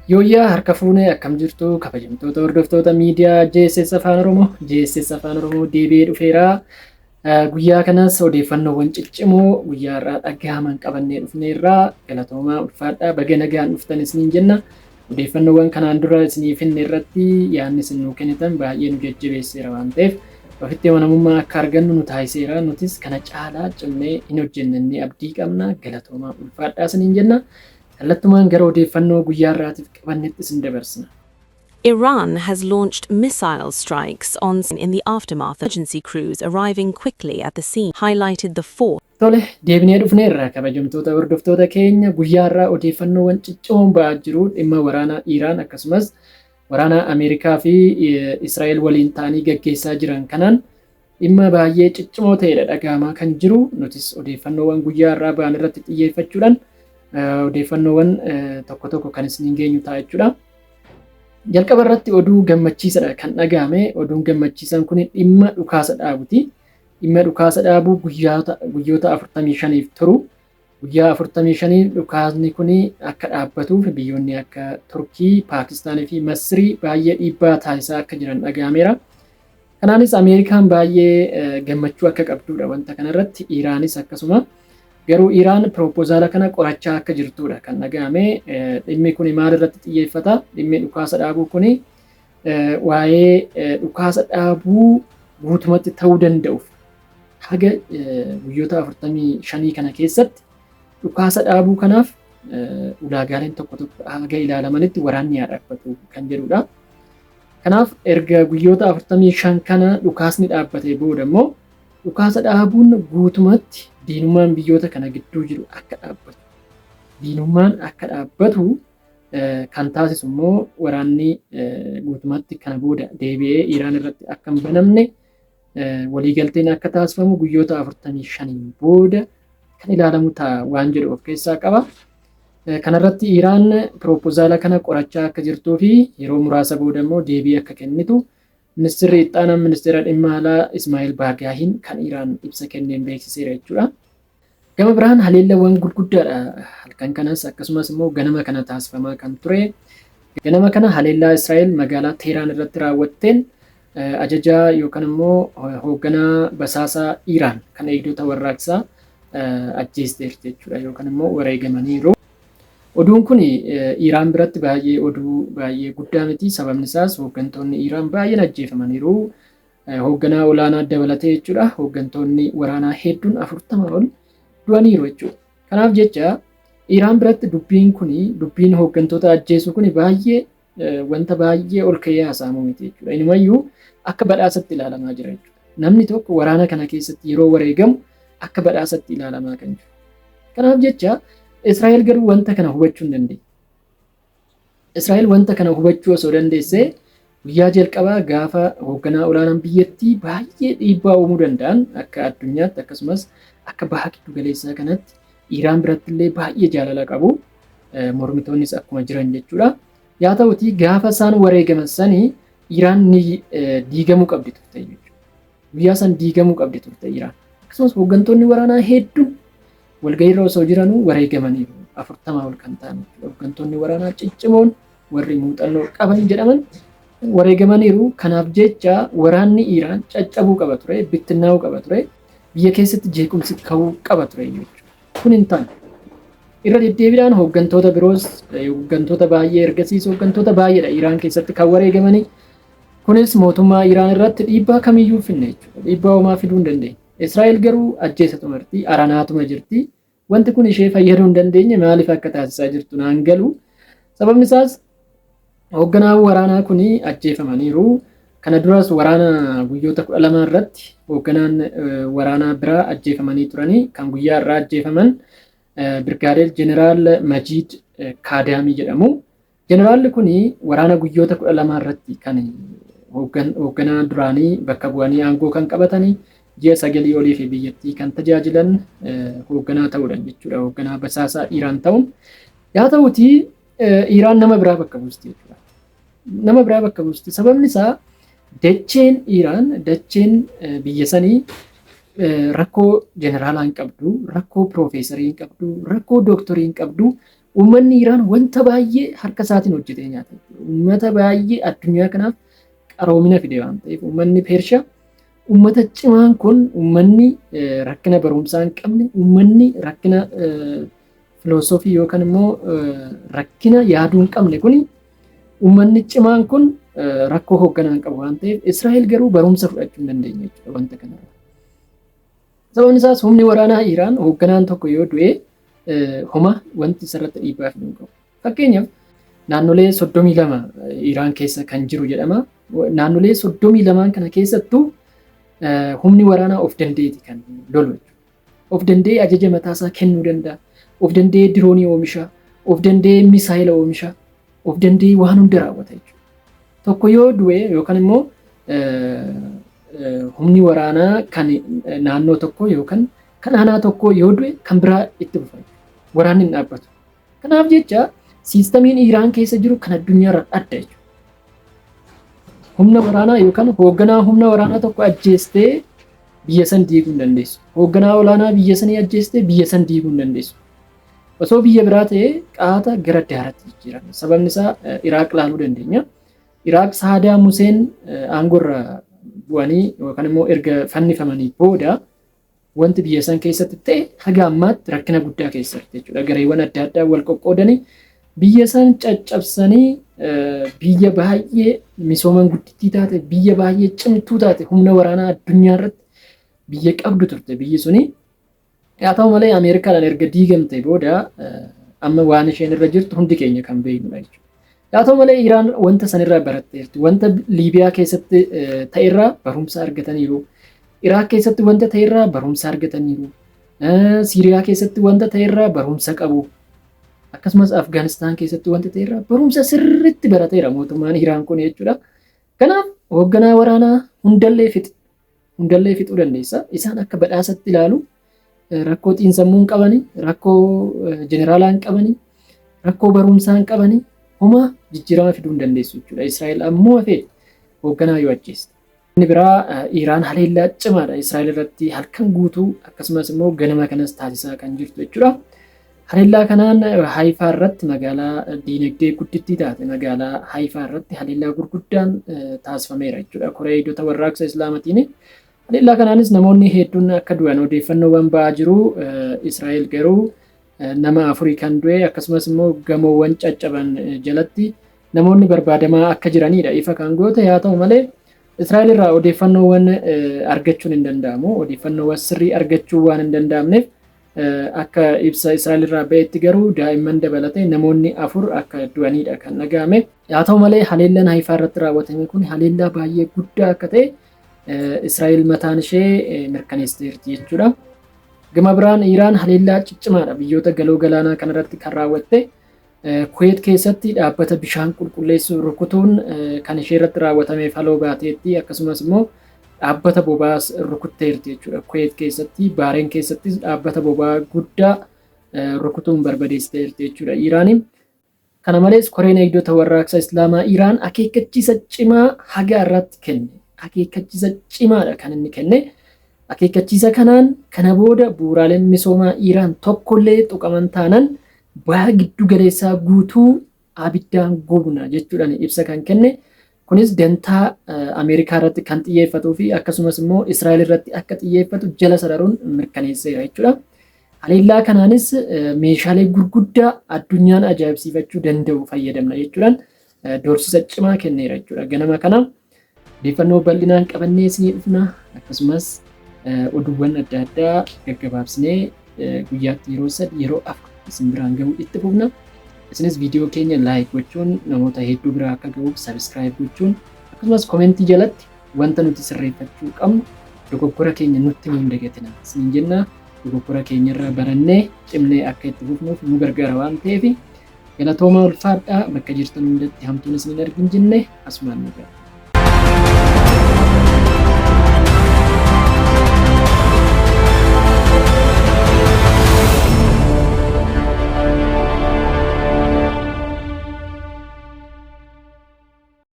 Yooyyaa harka fuunee akkam jirtu kabajamtoota hordoftoota miidiyaa JSS Afaan Oromoo. JSS Afaan Oromoo deebi'ee dhufeera. Guyyaa kanas odeeffannoowwan ciccimoo guyyaa irraa dhagahaman qabannee dhufneerra. Galatoomaa, ulfaadhaa, baga nagaan dhuftan isiniin jenna. Odeeffannoowwan kanaan dura isinii finne irratti yaadni isin nuu kennitan baay'ee nu jajjabeesseera waan ta'eef, ofitti amanamummaa akka argannu nu taasiseera. Nutis kana caalaa cimnee hin hojjennee abdii qabna. Galatoomaa, ulfaadhaa isiniin jenna. Kallattumaan gara odeeffannoo guyyaa irraatiif qabannetti isin dabarsina. Iran has launched missile strikes on in the aftermath of emergency crews arriving quickly at the scene highlighted the force Tole, deebinee dhufneerra. Kabajamtoota hordoftoota keenya, guyyaa irraa odeeffannoowwan ciccimoon ba'aa jiru. Dhimma waraanaa Iiraan akkasumas waraana Ameerikaa fi Israa'el waliin ta'anii gaggeessaa jiran kanaan dhimma baay'ee ciccimoo ta'edha dhagahamaa kan jiru. Nutis odeeffannoowwan guyyaa irraa ba'an irratti xiyyeeffachuudhaan odeeffannoowwan tokko tokko kan isiniin geenyu ta'a jechuudha. Jalqaba irratti oduu gammachiisadha kan dhagahame. Oduun gammachiisan kun dhimma dhukaasa dhaabuti. Dhimma dhukaasa dhaabuu guyyoota 45f turu. Guyyaa 45 dhukaasni kun akka dhaabbatuuf biyyoonni akka Turkii, Paakistaanii fi Masrii baay'ee dhiibbaa taasisaa akka jiran dhagahameera. Kanaanis Ameerikaan baay'ee gammachuu akka qabdudha wanta kanarratti. Iraanis akkasuma. Garuu Iraan piroopozaala kana qorachaa akka jirtudha kan dhagahame. Dhimmi kun maal irratti xiyyeeffata? Dhimmi dhukaasa dhaabuu kun waa'ee dhukaasa dhaabuu guutumatti ta'uu danda'uuf haga guyyoota 45 kana keessatti dhukaasa dhaabuu kanaaf ulaagaaleen tokko tokko haga ilaalamanitti waraanni haa dhaabbatu kan jedhudha. Kanaaf erga guyyoota 45 kana dhukaasni dhaabbatee booda immoo dhukaasa dhaabuun guutumatti diinummaan biyyoota kana gidduu jiru akka dhaabbatu. Diinummaan akka dhaabbatu kan taasisu immoo waraanni guutumatti kana booda deebi'ee Iraan irratti akka hin banamne waliigalteen akka taasifamu guyyoota 45 booda kan ilaalamu ta'a waan jedhu of keessaa qaba. Kanarratti Iraan piroopozaala kana qorachaa akka jirtuu fi yeroo muraasa booda immoo deebii akka kennitu ministeerri ittaanaan ministeera dhimma alaa Ismaa'il Baagaahiin kan Iraan ibsa kenneen beeksiseera jechuudha. Gama biraan haleellawwan gurguddaadha halkan kanas akkasumas immoo ganama kana taasifamaa kan ture. Ganama kana haleellaa Israa'el magaalaa Teheraan irratti raawwatteen ajajaa yookaan immoo hoogganaa basaasaa Iraan kan eegdota warraaqsaa ajjeesteerti jechuudha, yookaan immoo wareegamaniiru. Oduun kun Iraan biratti baay'ee oduu baay'ee guddaa miti. Sababni isaas hooggantoonni Iraan baay'een ajjeefamaniiru. Hoogganaa olaanaa dabalatee jechuudha. Hooggantoonni waraanaa hedduun 40 ol du'aniiru jechuudha. Kanaaf jecha Iraan biratti dubbiin kun, dubbiin hooggantoota ajjeesuu kun, baay'ee wanta baay'ee ol ka'ee haasa'amu miti jechuudha. Inumayyuu akka badhaasatti ilaalamaa jira jechuudha. Namni tokko waraana kana keessatti yeroo wareegamu akka badhaasatti ilaalamaa kan jiru. Kanaaf jecha Israa'el garuu wanta kana hubachuu hin dandeenye. Israa'el wanta kana hubachuu osoo dandeessee guyyaa jalqabaa gaafa hoogganaa olaanaan biyyattii baay'ee dhiibbaa uumuu danda'an, akka addunyaatti akkasumas akka baha giddu galeessaa kanatti Iraan biratti illee baay'ee jaalala qabu. Mormitoonnis akkuma jiran jechuudha. Yaa ta'utii gaafa isaan wareegaman sanii Iraan ni diigamuu qabdi turte jechuudha. Guyyaa san diigamuu qabdi turte Iraan. Akkasumas hooggantoonni waraanaa hedduun walgahiirra osoo jiranuu wareegamaniiru. 40 ol kan ta'an hooggantoonni waraanaa ciccimoon warri muuxannoo qaban jedhaman wareegamaniiru. Kanaaf jecha waraanni Iraan caccabuu qaba ture, bittinnaa'uu qaba ture, biyya keessatti jeequmsi ka'uu qaba ture jechuudha. Kun hin taane. Irra deddeebiidhaan hooggantoota biroos, hooggantoota baay'ee, ergasiis hooggantoota baay'eedha Iraan keessatti kan wareegamanii. Kunis mootummaa Iraan irratti dhiibbaa kamiyyuu finne jechuudha. Dhiibbaa homaa fiduu hin dandeenye. Israa'el garuu ajjeesatuma jirti, aranaatuma jirti. Wanti kun ishee fayyaduu hin dandeenye, maaliif akka taasisaa jirtu naan galu. Sababni isaas hoogganaan waraanaa kun ajjeefamaniiru. Kana duras waraana guyyoota 12 irratti hoogganaan waraanaa biraa ajjeefamanii turanii. Kan guyyaa irraa ajjeefaman Birgaadeer Jeneraal Majiid Kaadaamii jedhamu. Jeneraalli kun waraana guyyoota 12 irratti kan hoogganaa duraanii bakka bu'anii aangoo kan qabatanii, ji'a 9 olii fi biyyattii kan tajaajilan hoogganaa ta'uudhaan jechuudha. Hoogganaa basaasaa Iraan ta'uun. Yaa ta'utii Iraan nama biraa bakka buusti jechuudha. Nama biraa bakka buusti. Sababni isaa dacheen Iraan, dacheen biyya sanii rakkoo jeneraalaa hin qabdu, rakkoo piroofeesarii hin qabdu, rakkoo dooktorii hin qabdu. Uummanni Iraan wanta baay'ee harka isaatiin hojjetee nyaata. Uummata baay'ee addunyaa kanaaf qaroomina fide waan ta'eef, uummanni Peershiyaa uummata cimaan kun, uummanni rakkina barumsaa hin qabne, uummanni rakkina filoosofii yookaan immoo rakkina yaaduu hin qabne kuni, uummanni cimaan kun rakkoo hoogganaa hin qabu waan ta'eef, Israa'el garuu barumsa fudhachuu hin dandeenye jechuudha wanta kanarraa. Sababni isaas humni waraanaa Iraan hoogganaan tokko yoo du'e homa wanti isarratti dhiibbaa fiduu hin qabu. Fakkeenyaaf, naannolee 32 Iraan keessa kan jiru jedhama. Naannolee 32n kana keessattuu humni waraanaa of danda'eeti kan lolu jechuudha. Of danda'ee ajaja mataasaa kennuu danda'a. Of danda'ee diroonii oomisha. Of danda'ee misaayila oomisha. Of danda'ee waan hunda raawwata jechuudha. Tokko yoo du'e yookaan immoo humni waraanaa kan naannoo tokko yookaan kan aanaa tokko yoo du'e, kan biraa itti fufa. Waraanni hin dhaabbatu. Kanaaf jecha siistamiin Iraan keessa jiru kan addunyaarraa adda jechuudha. Humna waraanaa yookaan hoogganaa humna waraanaa tokko ajjeestee biyya san diiguu hin dandeessu. Hoogganaa olaanaa biyya sanii ajjeestee biyya san diiguu hin dandeessu. Osoo biyya biraa ta'ee qaata gara daaratti jijjiirama. Sababni isaa Iraaq ilaaluu dandeenya. Iraaq Saadaam Huseen aangoorra bu'anii yookaan immoo erga fannifamanii booda wanti biyya san keessatti ta'e haga ammaatti rakkina guddaa keessatti jechuudha. Gareewwan adda addaa wal qoqqoodanii biyya san caccabsanii, biyya baay'ee misooman guddittii taate, biyya baay'ee cimtuu taate, humna waraanaa addunyaa irratti biyya qabdu turte biyyi suni. Haa ta'u malee, Ameerikaadhaan erga diigamte booda amma waan isheen irra jirtu hundi keenya kan beeknudha jechuudha. Haa ta'u malee, Iraan wanta sanirraa baratteerti. Wanta Liibiyaa keessatti ta'erraa barumsa argataniiru. Iraaq keessatti wanta ta'erraa barumsa argataniiru. Siiriyaa keessatti wanta ta'erraa barumsa qabu. Akkasumas Afgaanistaan keessatti wanta ta'erraa barumsa sirriitti barateera mootummaan Iraan kun jechuudha. Kanaaf hoogganaa waraanaa hundallee fixi. Hundallee fixuu dandeessa. Isaan akka badhaasatti ilaalu. Rakkoo xiinsammuu hin qabani, rakkoo jeneraalaa hin qabani, rakkoo barumsaa hin qabani, homaa jijjiirama fiduu hin dandeessu jechuudha. Israa'el ammoo hafee hoogganaa yoo ajjeeste. Inni biraa, Iraan haleellaa cimaadha Israa'el irratti halkan guutuu akkasumas immoo ganama kanas taasisaa kan jirtu jechuudha. Haleellaa kanaan Haayifaa irratti, magaalaa diinagdee guddittii taate magaalaa Haayifaa irratti haleellaa gurguddaan taasifameera jechuudha. Koree Eegdota Warraaqsa Islaamatiin. Haleellaa kanaanis namoonni hedduun akka du'an odeeffannoowwan ba'aa jiru. Israa'el garuu nama afurii kan du'e, akkasumas immoo gamoowwan caccaban jalatti namoonni barbaadamaa akka jiranidha ifa kan goote. Haa ta'u malee, Israa'el irraa odeeffannoowwan argachuun hin danda'amu. Odeeffannoowwan sirrii argachuu waan hin danda'amneef, akka ibsa Israa'el irraa ba'etti garuu daa'imman dabalatee namoonni afur akka du'anidha kan dhaga'ame. Haa ta'u malee, haleellaan Haayifaa irratti raawwatame kun haleellaa baay'ee guddaa akka ta'e Israa'el mataan ishee mirkaneessiteerti jechuudha. Gama biraan Iraan haleellaa ciccimaadha biyyoota galoo galaanaa kanarratti kan raawwatte. Kuweet keessatti dhaabbata bishaan qulqulleessu rukutuun kan ishee irratti raawwatameef haloo baateetti, akkasumas immoo dhaabbata boba'aas rukutteerti jechuudha. Kuweet keessatti, Baareen keessattis dhaabbata boba'aa guddaa rukutuun barbadeessiteerti jechuudha Iraaniin. Kana malees Koreen Eegdota Warraaqsa Islaamaa Iraan akeekkachiisa cimaa haga irratti kenne. Akeekkachiisa cimaadha kan inni kenne. Akeekkachiisa kanaan kana booda bu'uuraaleen misoomaa Iraan tokkollee tuqaman taanan baha giddu galeessaa guutuu abiddaan gubna jechuudhaan ibsa kan kenne. Kunis dantaa Ameerikaa irratti kan xiyyeeffatuu fi akkasumas immoo Israa'el irratti akka xiyyeeffatu jala sararuun mirkaneesseera jechuudha. Haleellaa kanaanis meeshaalee gurguddaa addunyaan ajaa'ibsiifachuu danda'u fayyadamna jechuudhaan doorsisa cimaa kenneera jechuudha. Ganama kana odeeffannoo bal'inaan qabannee isinii dhufna, akkasumas oduuwwan adda addaa gaggabaabsinee guyyaatti yeroo 3, yeroo 4 isin biraan gahuu itti fufna. Isinis viidiyoo keenya like gochuun namoota hedduu biraa akka gahuuf subscribe gochuun, akkasumas komentii jalatti wanta nuti sirreeffachuu qabnu, dogoggora keenya nutti himuu hin dagatina. Isiniin jenna, dogoggora keenyarraa barannee cimnee akka itti fufnuuf nu gargaara waan ta'eef, galatoomaa, ulfaadhaa. Bakka jirtan hundatti hamtuun isin hin argin jenne asumaan nu ga'a.